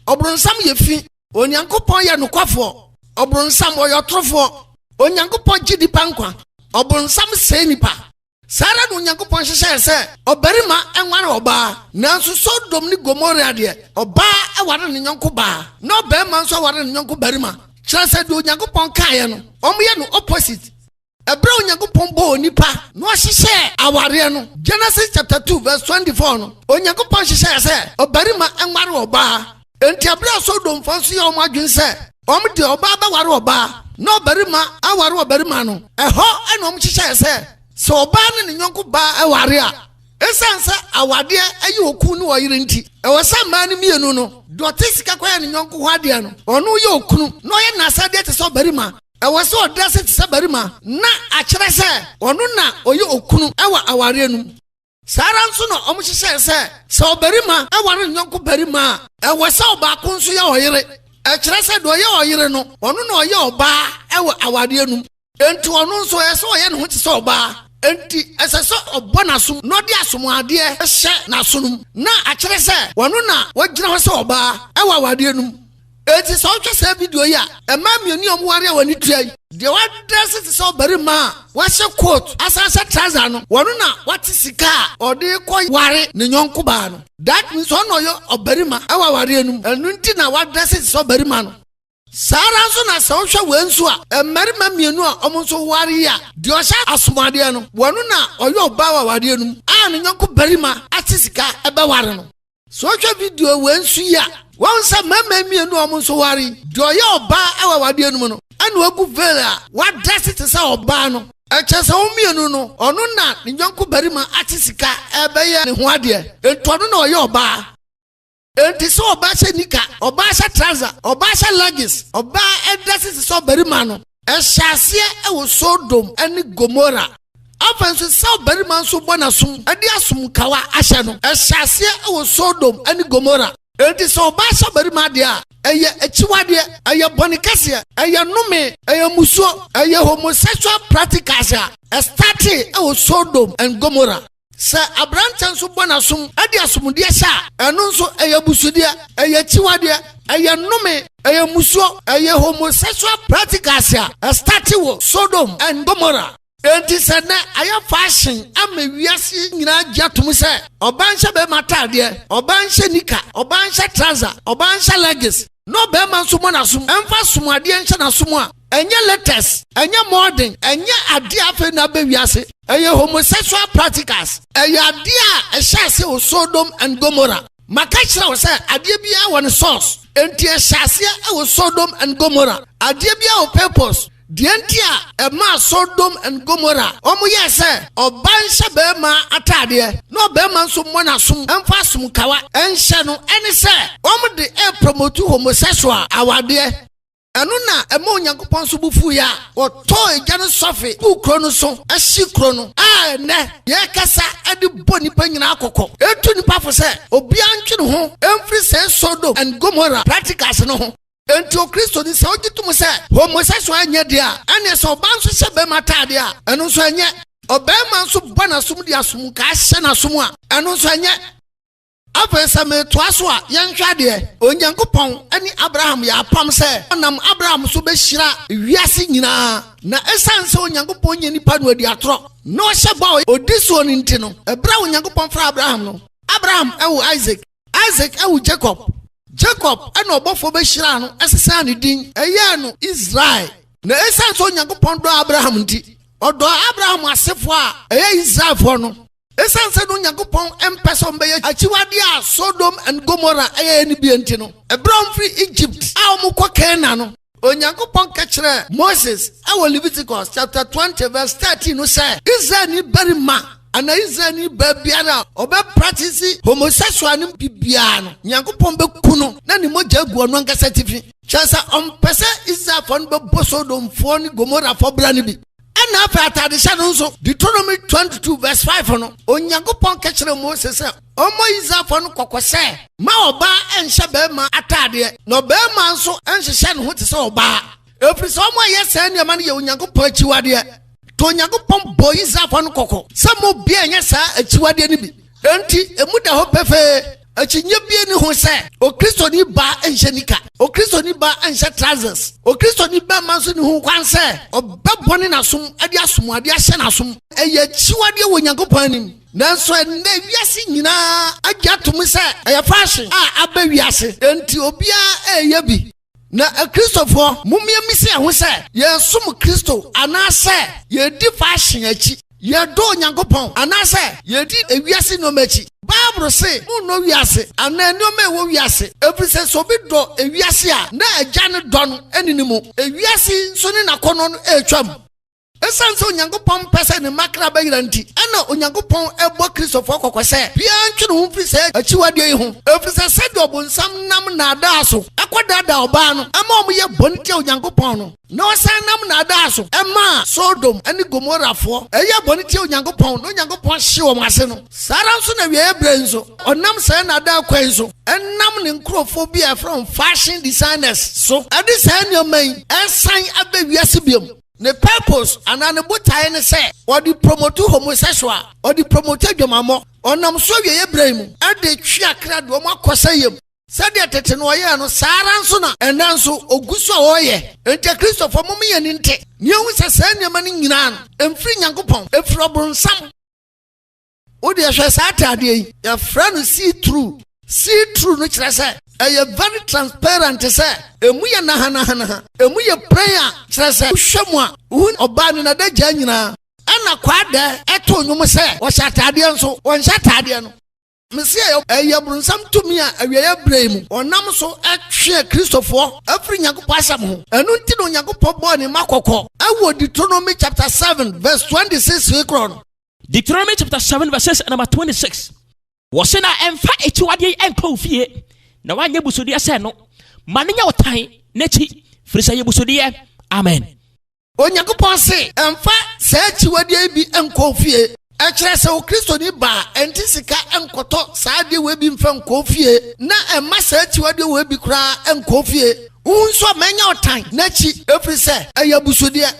D: ɔbronsam yɛ fi. Onyankopɔn yɛ nokwafoɔ, ɔbronsam ɔyɛ ɔtorofoɔ. Onyankopɔn gye nipa nkwa, ɔbronsam sɛe nipa. Saa ara na Onyankopɔn hyehyɛɛ sɛ ɔbarima nware ɔbaa, nanso Sodom ne Gomora deɛ, ɔbaa ware ne yɔnko baa, na ɔbarima nso aware ne yɔnko barima. Kyerɛ sɛ, deɛ Onyankopɔn kaeɛ no, wɔyɛ no opposite. Ɛberɛ a Onyankopɔn bɔɔ onipa na ɔhyehyɛɛ awareɛ no, Genesis chapter 2 verse 24 no, Onyankopɔn hyehyɛɛ sɛ ɔbarima nware ɔbaa. Enti ɛberɛ a Sodomfoɔ nso yɛɛ wɔn adwene sɛ wɔn deɛ ɔbaa bɛware ɔbaa na ɔbarima aware ɔbarima no, ɛhɔ na wɔhyehyɛɛ sɛ, sɛ ɔbaa ne ne yɔnko baa ware a, Esiane sɛ awadeɛ yɛ okunu ne ɔyere nti, ɛwɔ sɛ mmaa no mmienu no, deɛ ɔte sika kɔyɛ ne yɔnko hɔ adeɛ no, ɔno yɛ okunu na ɔyɛ n'asɛdeɛ te sɛ ɔbarima. Ɛwɔ sɛ ɔda ase te sɛ barima na akyerɛ sɛ ɔno na ɔyɛ okunu wɔ awareɛ no mu. Saa ara nso na wɔhyehyɛɛ sɛ, sɛ ɔbarima ware ne yɔnko barima a, ɛwɔ sɛ ɔbaako nso yɛ ɔyere. Ɛkyerɛ sɛ deɛ ɔyɛ ɔyere no, ɔno na ɔyɛ ɔbaa wɔ awareɛ no mu. Enti ɔno nso, ɛsɛ sɛ ɔyɛ ne ho te sɛ ɔbaa. Enti ɛsɛ sɛ ɔbɔ n'asom na ɔde asomuadeɛ hyɛ n'asonom, na akyerɛ sɛ ɔno na wagyina hɔ sɛ ɔbaa wɔ awadeɛ no mu. Enti sɛ wohwɛ saa video yi a, mmaa mmienu a wɔware a wɔn ani tua yi, deɛ wadrɛse te sɛ ɔbarima a wahyɛ coat asan hyɛ trouser no, ɔno na wate sika a ɔde rekɔ ware ne yɔnko baa no. That means ɔno na ɔyɛ ɔbarima wɔ awadeɛ no mu. Ɛno nti na wadrɛse te sɛ ɔbarima no. Saa ara nso na sɛ wohwɛ wei nso a, mmarima mmienu a wɔn nso ware yi a, deɛ ɔhyɛ asomadeɛ no, wɔno na ɔyɛ ɔbaa wɔ awadeɛ no mu a ne yɔnko barima ate sika bɛware no. Sɛ wohwɛ video wei nso yi a, woahu sɛ mmarima mmienu a wɔn nso ware yi, deɛ ɔyɛ ɔbaa wɔ awadeɛ no mu no, ɛna wagu veil a wadrɛse te sɛ ɔbaa no. Ɛkyerɛ sɛ wɔn mmienu no, ɔno na ne yɔnko barima ate sika rebɛyɛ ne ho adeɛ, enti ɔno na ɔyɛ ɔbaa. Enti sɛ ɔbaa hyɛ nika, ɔbaa hyɛ trouser, ɔbaa hyɛ leggings, ɔbaa dresse te sɛ ɔbarima no, ɛhyɛ aseɛ wɔ Sodom ne Gomora. Afei nso sɛ ɔbarima nso bɔ n'asom de asomkawa ahyɛ no, ɛhyɛ aseɛ wɔ Sodom ne Gomora. Enti sɛ ɔbaa hyɛ ɔbarima adeɛ a, ɛyɛ akyiwadeɛ, ɛyɛ bɔne kɛseɛ, ɛyɛ nnome, ɛyɛ mmusuo, ɛyɛ homosexual practicals a ɛstartee wɔ Sodom and Gomora. Sɛ aberanteɛ nso bɔ n'asom de asomdeɛ hyɛ a, ɛno nso ɛyɛ abusudeɛ, ɛyɛ akyiwadeɛ, ɛyɛ nnome, ɛyɛ mmusuo, ɛyɛ homosexual practicals a ɛstate wɔ Sodom and Gomorrah. Enti sɛ nnɛ ayɛ fashion ama wiase nyinaa gye atom sɛ ɔbaa nhyɛ barima ataadeɛ, ɔbaa nhyɛ nika, ɔbaa nhyɛ trouser, ɔbaa nhyɛ leggings, na ɔbarima nso mmɔ n'asom mfa asomuadeɛ nhyɛ n'asom a, ɛnyɛ latest, ɛnyɛ modern, ɛnyɛ adeɛ a afei na aba wiase. Ɛyɛ homosexual practicals. Ɛyɛ adeɛ a ɛhyɛ aseɛ wɔ Sodom and Gomorrah. Maka kyerɛ wo sɛ adeɛ biara wɔ ne source. Enti ɛhyɛ aseɛ wɔ Sodom and Gomorrah. Adeɛ biara wɔ purpose. Deɛ nti a ɛmaa Sodom and Gomorrah wɔyɛɛ sɛ ɔbaa nhyɛ barima ataadeɛ na ɔbarima nso mmɔ n'asom mfa asomkawa nhyɛ no ne sɛ wɔde repromote homosexual awadeɛ. Ɛno na ɛma Onyankopɔn nso bo fuiɛ a ɔtɔɔ egya no sɔfe guu kuro no so hye kuro no, a ɛnnɛ yɛrekasa de bɔ nnipa nyinaa kɔkɔ, retu nnipa fo sɛ obiara ntwe ne ho mfiri saa Sodom and Gomorrah practicals no ho. Enti Okristoni, sɛ ogye tom sɛ homosexual nyɛ deɛ a, ɛnneɛ sɛ ɔbaa nso hyɛ barima ataadeɛ a, ɛno nso ɛnyɛ. Ɔbarima nso bɔ n'asom de asomkaa hyɛ n'asom a, ɛno nso ɛnyɛ. Afei sɛ meretoa so a, yɛnhwɛ adeɛ. Onyankopɔn ne Abraham yɛ apam sɛ ɔnam Abraham so bɛhyira wiase nyinaa. Na ɛsiane sɛ Onyankopɔn nyɛ nipa na ɔdi atorɔ, na ɔhyɛ bɔ a ɔdi soɔ no nti no, ɛberɛ a Onyankopɔn frɛɛ Abraham no, Abraham woo Isak, Isak woo Jakob, Jakob na ɔbɔfoɔ bɛhyiraa no sesaa ne din yɛɛ no Israel. Na ɛsiane sɛ Onyankopɔn dɔɔ Abraham nti, ɔdɔɔ Abraham asefoɔ a ɛyɛ Israelfoɔ no. Ɛsiane sɛ na Onyankopɔn mpɛ sɛ wɔbɛyɛ akyiwadeɛ a Sodom and Gomorrah yɛeɛ no bi nti no, ɛberɛ a wɔfiri Egypt a wɔrekɔ Canaan no, Onyankopɔn ka kyerɛɛ Moses wɔ Leviticus chapter 20 verse 13 no sɛ, Israelni barima anaa Israelni baa biara a ɔbɛ practice homosexual no bi biara no, Nyankopɔn bɛku no na ne mogya agu ɔno ankasa atifi. Kyerɛ sɛ ɔmpɛ sɛ Israelfoɔ no bɛbɔ Sodomfoɔ ne Gomorafoɔ bra no bi. Ɛna afei atadehyɛ no nso, Deuteronomy 22 verse 5 no, Onyankopɔn ka kyerɛɛ Mose sɛ ɔmmɔ Israelfoɔ no kɔkɔ sɛ, Mma ɔbaa nnhyɛ barima ataadeɛ, na ɔbarima nso nnhyehyɛ ne ho te sɛ ɔbaa, ɛfiri sɛ wɔn a wɔyɛ saa nneɛma no yɛ Onyankopɔn akyiwadeɛ. Nti Onyankopɔn bɔɔ Israelfoɔ no kɔkɔ sɛ mma obiara nnyɛ saa akyiwadeɛ no bi. Enti emu da hɔ pefee, akyinnye biara nni ho sɛ Okristoni baa nhyɛ nika, Okristoni baa nhyɛ trousers, Okristoni barima nso nni ho kwan sɛ ɔbɛbɔne n'asom de asomuade ahyɛ n'asom. Ɛyɛ akyiwadeɛ wɔ Onyankopɔn anim. Nanso ɛnnɛ wiase nyinaa agye atom sɛ ɛyɛ fashion a aba wiase, enti obiara reyɛ bi. Na Akristofoɔ, mommia mmisa yɛn ho sɛ, yɛresom Kristo anaasɛ yɛredi fashion akyi? Yɛdɔ Onyankopɔn anaasɛ yɛredi ewiase nneɛma akyi? Bible se, Monnɔ wiase anaa nneɛma a ɛwɔ wiase, ɛfiri sɛ sɛ obi dɔ ewiase a, na Agya no dɔ no nni ne mu. Ewiase nso ne n'akɔnnɔ no retwam. Esiane sɛ Onyankopɔn mpɛ sɛ ne mma kra bɛyera nti, ɛnna Onyankopɔn bɔ Kristofoɔ kɔkɔ sɛ, Biara ntwe ne ho mfiri saa akyiwadeɛ yi ho, ɛfiri sɛ sɛdeɛ ɔbonsam nam nnaadaa so kɔdaadaa ɔbaa no ma wɔyɛ bɔne tia Onyankopɔn no, na ɔsan nam nnaadaa so maa Sodom ne Gomorafoɔ yɛɛ bɔne tia Onyankopɔn na Onyankopɔn hyee wɔn ase no, saa ara nso na awieeɛ berɛ yi nso, ɔnam saa nnaadaa kwan yi so nam ne nkurɔfoɔ bi a yɛfrɛ wɔn fashion designers so de saa nneɛma yi resan aba wiase bio. Ne purpose anaa ne botaeɛ ne sɛ ɔde promote homosexual, ɔde promote adwamammɔ. Ɔnam so awieeɛ berɛ yi mu de twe akra de wɔn akɔ sɛeɛ mu. Sɛdeɛ tete no ɔyɛɛ no, saa ara nso na ɛnnɛ nso ɔgu so a ɔreyɛ. Enti Akristofoɔ, mom yɛn ani nte na yɛnhu sɛ saa nneɛma no nyinaa no, ɛmfiri Nyankopɔn, ɛfiri ɔbonsam. Wo deɛ hwɛ saa ataadeɛ yi, yɛfrɛ no see through. See through no kyerɛ sɛ ɛyɛ very transparent te sɛ emu yɛ nahanahanaha, emu yɛ plain a kyerɛ sɛ wohwɛ mu a wohu ɔbaa no n'adagyaa nyinaa. Ɛna Kwaadɛ ɛtoo nnwom sɛ ɔhyɛ ataadeɛ nso ɔnhyɛ ataadeɛ no. Mese ɛyɛ bronsam tumi a awieɛ berɛ yi mu ɔnam so twe Akristofoɔ afiri Nyankopɔn asɛm ho. Ɛno nti na Onyankopɔn bɔɔ ne mma kɔkɔ wɔ Deuteronomy chapter 7 verse 26 rekorɔ no.
E: Deuteronomy chapter 7 verses number 26. Wɔse na ɛmfa akyiwadeɛ yi nkɔ wo fie, na woanyɛ busudeɛ sɛ no. Ma no nyɛ wo tan n'akyi, firi sɛ ɛyɛ busudeɛ. Amen.
D: Onyankopɔn se, Mfa saa akyiwadeɛ yi bi nkɔ wo fie. Ɛkyerɛ sɛ Okristoni baa ɛnte sika nkɔtɔ saa adeɛ wei bi mfa nkɔ wo fie, na mma saa akyiwadeɛ wei bi koraa nkɔ wo fie. Wo nso ma ɛnyɛ ɔtan n'akyi, ɛfiri sɛ ɛyɛ abusudeɛ.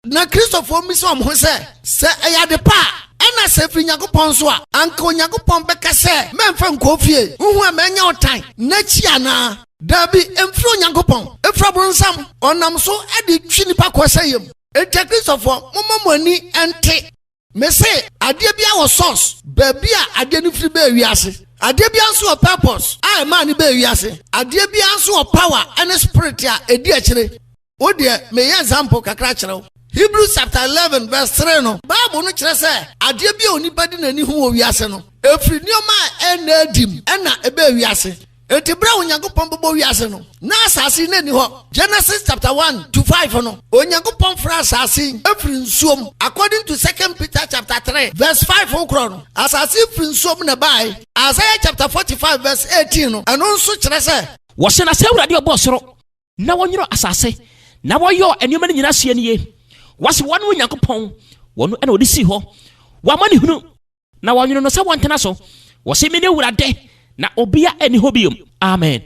D: Na Kristofoɔ mmisa wɔn ho sɛ, Sɛ ɛyɛ ade pa a, ɛna sɛ ɛfiri Nyankopɔn nso a, anka Onyankopɔn bɛka sɛ mɛmfa nkɔ wo fie? Wohu a ma ɛnyɛ ɔtan n'akyi anaa? Dabi, ɛmfiri Onyankopɔn. Ɛfiri ɔbonsam. Ɔnam so de twe nnipa kɔ sɛeɛ mu. Enti Akristofoɔ, momma mo ani nte. Mese, adeɛ biara wɔ source, baabi a adeɛ no firi baa wiase. Adeɛ biara nso wɔ purpose a ɛmaa no baa wiase. Adeɛ biara nso wɔ power ne spirit a ɛdi akyire. Wo deɛ, meyɛ example kakra kyerɛ wo. Hebrews chapter 11 verse 3 no, Bible no kyerɛ sɛ adeɛ bi a onipa de n'ani hu wɔ wiase no, ɛfiri nneɛma a ɛnna adi mu na ɛbaa wiase. Enti bere a Onyankopɔn bɛbɔ wiase no, na asase yi na ɛni hɔ. Genesis chapter 1 to 5 no, Onyankopɔn frɛ asase yi firi nsuo mu. According to 2 Peter chapter 3 verse 5 korɔ no, asase yi firi nsuo mu na ɛbaeɛ. Isaiah chapter 45 verse 18 no, ɛno nso kyerɛ sɛ.
E: Wɔse na sɛ Awurade ɔbɔɔ soro na wɔnwerɛ asase na wɔyɔɔ nneɛma no nyinaa seɛ nie, wɔse wɔne Onyankopɔn, wɔno na wɔde sii hɔ, wɔama ne hunu. Na wɔnwono no sɛ wɔntena so. Wɔse, Mene Awurade, na obia nni hɔ biom. Amen.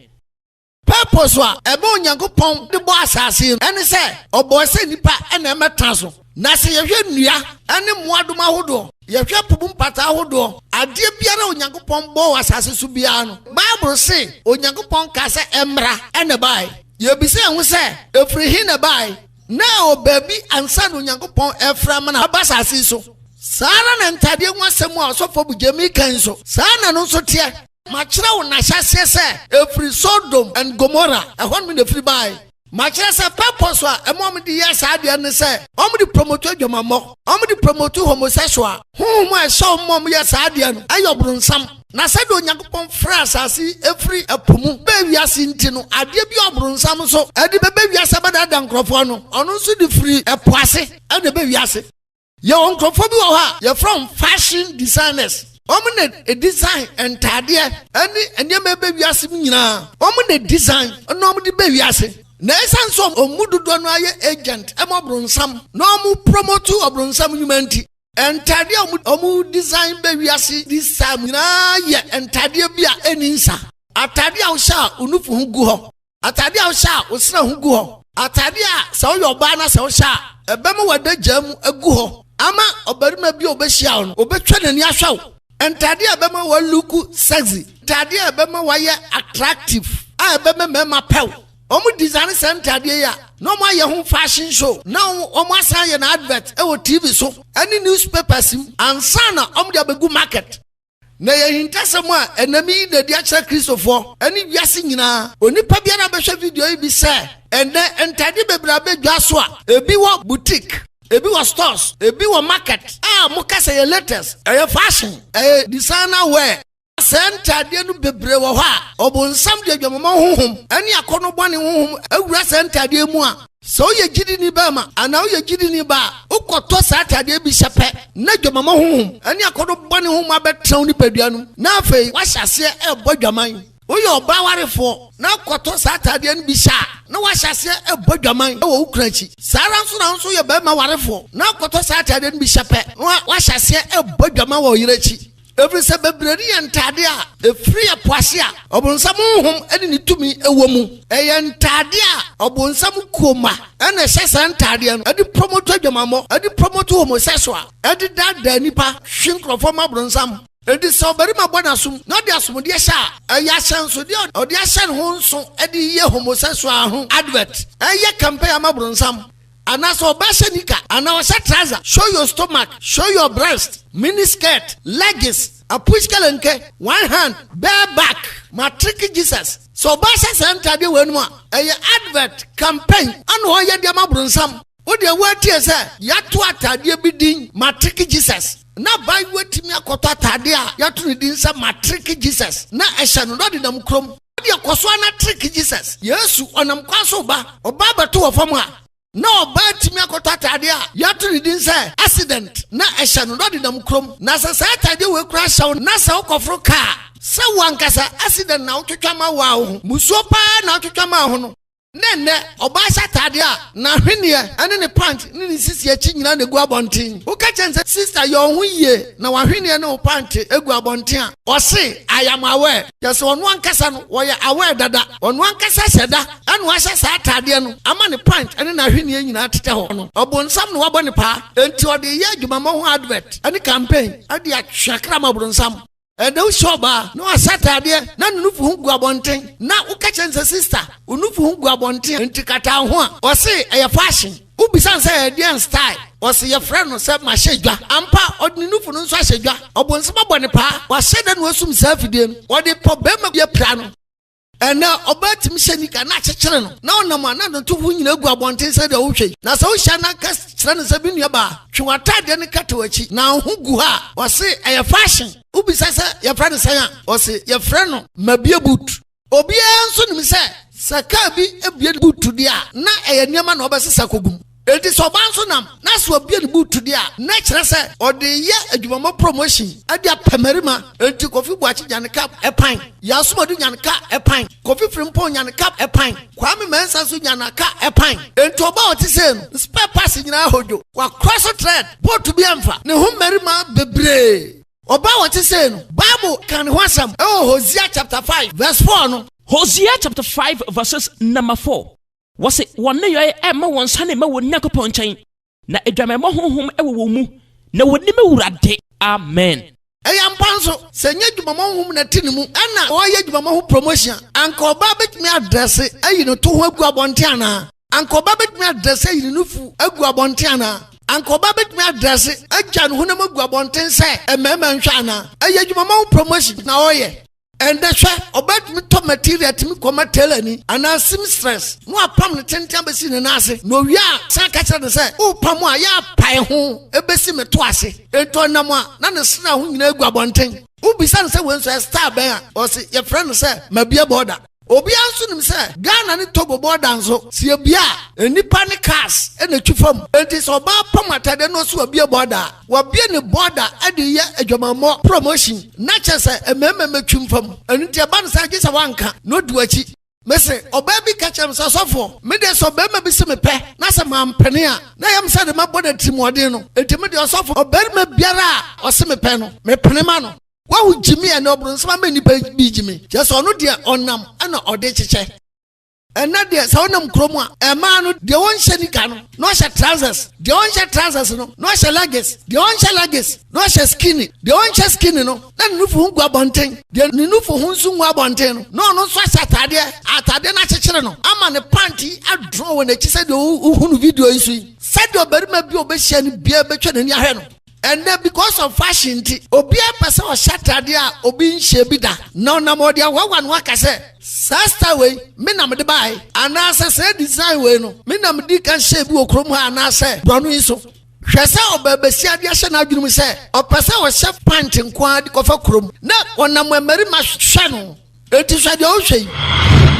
D: Purpose a ɛma Onyankopɔn de bɔɔ asase yi ne sɛ ɔbɔɔ sɛ nnipa na ɛmmɛtena so. Na sɛ yɛhwɛ nnua ne mmoadoma ahodoɔ, yɛhwɛ po mu mpataa ahodoɔ, adeɛ biara a Onyankopɔn bɔɔ wɔ asase so biara no, Bible se Onyankopɔn kaa sɛ ɛmmra, ɛna ɛbaeɛ. Yɛbisa yɛn ho sɛ, ɛfiri he na ɛbaeɛ? Ná ɛwɔ baabi ansa na Onyankopɔn refrɛ amena aba asase yi so. Saa ara na ntadeɛ ho asɛm a ɔsɔfo Bugyemi ka yi nso, saa na ɛno nso teɛ. Makyerɛ wo n'ahyɛaseɛ sɛ ɛfiri Sodom and Gomorrah, ɛhɔnom na ɛfiri baeɛ. Makyerɛ sɛ purpose a ɛma wɔde yɛ saa adeɛ no ne sɛ wɔde promote adwamammɔ, wɔde promote homosexual. Honhom a ɛhyɛ wɔn ma wɔyɛ saa adeɛ no yɛ ɔbronsam. Na sɛdeɛ Onyankopɔn frɛɛ asase yi firi ɛpo mu bɛɛ wiase nti no, adeɛ bi a ɔbronsam nso de bɛbɛ wiase abɛdaadaa nkurɔfoɔ no, ɔno nso de firi ɛpo ase na ɛbɛ wiase. Yɛwɔ nkurɔfoɔ bi wɔ hɔ a yɛfrɛ wɔn fashion designers. Wɔn na ɛdesign ntaadeɛ ne nneɛma ɛbɛ wiase mu nyinaa. Wɔn na ɛdesign na wɔn de bɛ wiase. Na ɛsiane sɛ wɔn mu dodoɔ no ara yɛ agent ma ɔbronsam na wɔn promote ɔbronsam nnwuma nti, Ntadeɛ a wɔn design bɛ wiase this time nyinaa yɛ ntadeɛ bi a ɛnni nsa. Atadeɛ a wohyɛ a wo nufu ho gu hɔ. Atadeɛ a wohyɛ a wo srɛ ho gu hɔ. Atadeɛ a sɛ woyɛ ɔbaa na sɛ wohyɛ a ɛbɛma w'adagyaa mu agu hɔ ama ɔbarima bi a ɔbɛhyia wo no ɔbɛtwa n'ani ahwɛ wo. Ntadeɛ a ɛbɛma woaluku sexy. Ntadeɛ a ɛbɛma woayɛ attractive a ɛbɛma mmarima pɛ wo. Wɔn design saa ntaadeɛ yi a, na wɔn ayɛ ho fashion show, na wɔn asan ayɛ no advert wɔ TV so ne newspapers mu ansa na wɔn de abɛgu market. Na ɛyɛ ahintasɛm a ɛnnɛ meyi no adi akyerɛ Kristofoɔ ne wiase nyinaa. Onipa biara a ɔbɛhwɛ video yi bi sɛ ɛnnɛ ntadeɛ bebree abɛ dwa so a, ebi wɔ boutique, ebi wɔ stores, ebi wɔ market a wɔka sɛ ɛyɛ latest, ɛyɛ fashion, ɛyɛ designer wear. Saa ntaadeɛ no bebree wɔ hɔ a, ɔbonsam de adwamammɔ honhom ne akɔnnɔ bɔne honhom awura saa ntaadeɛ mu a, sɛ woyɛ gyidini barima anaa woyɛ gyidini baa a, wokɔtɔ saa ataadeɛ bi hyɛ pɛ, na adwamammɔ honhom ne akɔnnɔ bɔne honhom abɛtena wo nipadua no mu, na afei woahyɛ aseɛ rebɔ adwaman. Woyɛ ɔbaa warefoɔ na wokɔtɔ saa ataadeɛ no bi hyɛ a, na woahyɛ aseɛ rebɔ adwaman wɔ wo kunu akyi. Saa ara nso na wo nso woyɛ barima warefoɔ na wokɔtɔ saa ataadeɛ no bi hyɛ pɛ, na woahyɛ aseɛ rebɔ adwaman wɔ wo yere akyi. Ɛfiri sɛ bebree no yɛ ntaadeɛ a ɛfiri ɛpo ase a ɔbonsam honhom ne ne tumi wɔ mu. Ɛyɛ ntaadeɛ a ɔbonsam kuo mma na ɛhyɛ saa ntaadeɛ no de promoto adwamammɔ, de promoto homosexual, de daadaa nnipa, hwe nkurɔfoɔ ma bronsam. Enti sɛ ɔbarima bɔ n'asom na ɔde asomdeɛ hyɛ a, ɛyɛ ahyɛnsodeɛ a ɔde ahyɛ ne ho nso de yɛ homosexual ho advert, ɛyɛ campaign ama bronsam. Anaasɛ ɔbaa hyɛ nika anaa ɔhyɛ trouser, show your stomach, show your breast, mini skirt, leggings, apush kelenke, one hand, bare back, matric Jesus. Sɛ ɔbaa hyɛ saa ntaadeɛ wei nom a, ɛyɛ advert, campaign, ɛna ɔyɛ de ama bronsam. Wo deɛ woatie sɛ yɛato ataadeɛ bi din matric Jesus, na abaayewa tumi akɔtɔ ataadeɛ a yɛato ne din sɛ matric Jesus na ɛhyɛ no na ɔde nam kurom. Wo deɛ kɔ so ara na trick Jesus. Yesu ɔnam kwan so reba, ɔbaa bɛto wɔ fam a, na ɔbaa tumi akɔtɔ ataadeɛ a yɛato ne din sɛ accident na ɛhyɛ no na ɔde nam kurom. Na sɛ saa ataadeɛ wei koraa hyɛ wo na sɛ wokɔforo kaa a, sɛ wo ankasa accident na wotwetwa ma wo ara wo ho, musuo paa na wotwetwa maa wo ho no. Ne nnɛ, ɔbaa hyɛ ataadeɛ a n'ahweneɛ ne ne pant ne ne sisi akyi nyinaa na ɛgu abɔnten. Woka kyerɛ no sɛ, Sista, yɛ wo ho yie na w'ahweneɛ ne wo pant gu abɔnten a, ɔse, I am aware. Kyerɛ sɛ ɔno ankasa no, ɔyɛ aware dada. Ɔno ankasa hyɛ da na wahyɛ saa ataadeɛ no ama ne pant ne n'ahweneɛ nyinaa tetɛ hɔ no. Ɔbonsam na wabɔ no paa, enti ɔde reyɛ adwumammɔ ho advert ne campaign de atwe akra ma ɔbronsam. Ɛnna wohyia ɔbaa na wahyɛ ataadeɛ na ne nufu ho gu abɔnten na woka kyerɛ no sɛ sista wo nufu ho gu abɔnten nti kata wo ho a, ɔse ɛyɛ fashion. Wobisa no sɛ ɛyɛ deɛn style? Ɔse yɛfrɛ no sɛ mahyɛ dwa. Ampa ɔde ne nufu no nso ahyɛ dwa. Ɔbonsam abɔ no paa. Wahyɛ da na wasum saa afidie no. Ɔde pɔ barima bi apira no. Ɛnnɛ, ɔbaa tumi hyɛ nika na akyekyere no, na ɔnam a na ne to ho nyinaa gu abɔnten sɛdeɛ wohwɛ yi. Na sɛ wohyia no ka kyerɛ no sɛ, Me nuabaa, twe w'ataadeɛ no kata w'akyi na wo ho gu hɔ a, ɔse ɛyɛ fashion. Wobisa sɛ yɛfrɛ no sɛn a, ɔse yɛfrɛ no mabie boot. Obiara nso nim sɛ, sɛ kaa bi bue ne boot deɛ a, na ɛyɛ nneɛma na ɔbɛsesa akɔgu mu. Enti sɛ ɔbaa nso nam na sɛ wabue ne boot deɛ a, na ɛkyerɛ sɛ ɔde reyɛ adwumammɔ promotion de apɛ mmarima. Enti Kofi Boakye nya ne cup pan, Yaw Asomadu nya ne ka pan, Kofi Frimpong nya ne ka pan, Kwame Mensah nso nya na ka pan. Enti ɔbaa a ɔte sei no, spare parts nyinaa ahodwo, wakora so thread, boot bi amfa ne ho mmarima bebree. Ɔbaa a ɔte sei no, Bible ka ne ho asɛm wɔ Hosea chapter 5 verse 4 no.
E: Hosea chapter 5 verses number 4. Wɔse wɔn nneyɔe mma wɔnsane mma wɔn Nyankopɔn nkyɛn, na adwamammɔ honhom wɔ wɔn mu, na wɔnnim Awurade. Amen.
D: Ɛyɛ ampa nso, sɛ ɛnyɛ adwumammɔ honhom na ɛte ne mu na ɔreyɛ adwumammɔ ho promotion a, anka ɔbaa bɛtumi adrɛse ayi ne to ho agu abɔnten anaa? Anka ɔbaa bɛtumi adrɛse ayi ne nufu agu abɔnten anaa? Anka ɔbaa bɛtumi adrɛse agya ne honam agu abɔnten sɛ mmarima nhwɛ anaa? Ɛyɛ adwumammɔ ho promotion na ɔreyɛ. Ɛndɛ hwɛ, ɔbaa tumi tɔ material tumi kɔma tailor-ni anaa seamstress na wapam no tenten abɛsi ne nan ase, na owie a san ka kyerɛ no sɛ, Worepam a, yɛ apae ho bɛsi me to ase. Enti ɔnam a, na ne sra ho nyinaa gu abɔnten. Wobisa no sɛ wei nso ɛyɛ style bɛn a, ɔse yɛfrɛ no sɛ mabue border. Obiara nso nim sɛ Ghana ne Togo border nso, sɛ yɛbue a, nnipa ne cars na ɛtwi fam. Enti sɛ ɔbaa pam atadeɛ na ɔse wabue border a, wabue ne border de reyɛ adwamammɔ, promotion, na kyerɛ sɛ mmarima mmɛtwi mfa mu. Ɛno nti ɛba no saa gye sɛ woanka na ɔdi w'akyi. Mese, ɔbaa bi ka kyerɛɛ me sɛ, Ɔsɔfoɔ, me deɛ sɛ ɔbarima bi se mepɛ na sɛ mampene a, na ɛyɛ me sɛ deɛ mabɔ no atirimuɔden no. Enti me deɛ ɔsɔfo, ɔbarima biara a ɔse mepɛ no, mepene ma no. Wahu gyimi ɛnɛ ɔbronsam ama nnipa bi gyimi kyerɛ sɛ ɔno deɛ ɔnam ɛna ɔde kyekyɛ. Ɛnɛ deɛ sɛ wonam kurom a ɛmaa no deɛ ɔnhyɛ nika no na ɔhyɛ trousers, deɛ ɔnhyɛ trousers no na ɔhyɛ leggings, deɛ ɔnhyɛ leggings na ɔhyɛ skinny, deɛ ɔnhyɛ skinny no na ne nufu ho gu abɔnten, deɛ ne nufu ho nso ngu abɔnten no na ɔno nso ahyɛ ataadeɛ, ataadeɛ no akyekyere no ama ne pant yi adrɔ wɔ n'akyi sɛdeɛ wohu no video yi so yi, sɛdeɛ ɔbarima bi a ɔbɛhyia no biara bɛtwa n'ani ahwɛ no. Ɛnnɛ because of fashion nti, obiara pɛ sɛ ɔhyɛ atadeɛ a obi nhyɛɛ bi da, na ɔnam ɔde ahoahoa ne ho aka sɛ, Saa style wei, me na mede baeɛ, anaasɛ saa design wei no, me na medii kan hyɛɛ bi wɔ kurom ha anaasɛ borɔno yi so. Hwɛ sɛ ɔbaa basia de ahyɛ n'adwene mu sɛ ɔpɛ sɛ ɔhyɛ pant nko ara de kɔfa kurom, na ɔnam mmarima hwɛ no. Enti hwɛ deɛ ɔrehwɛ yi.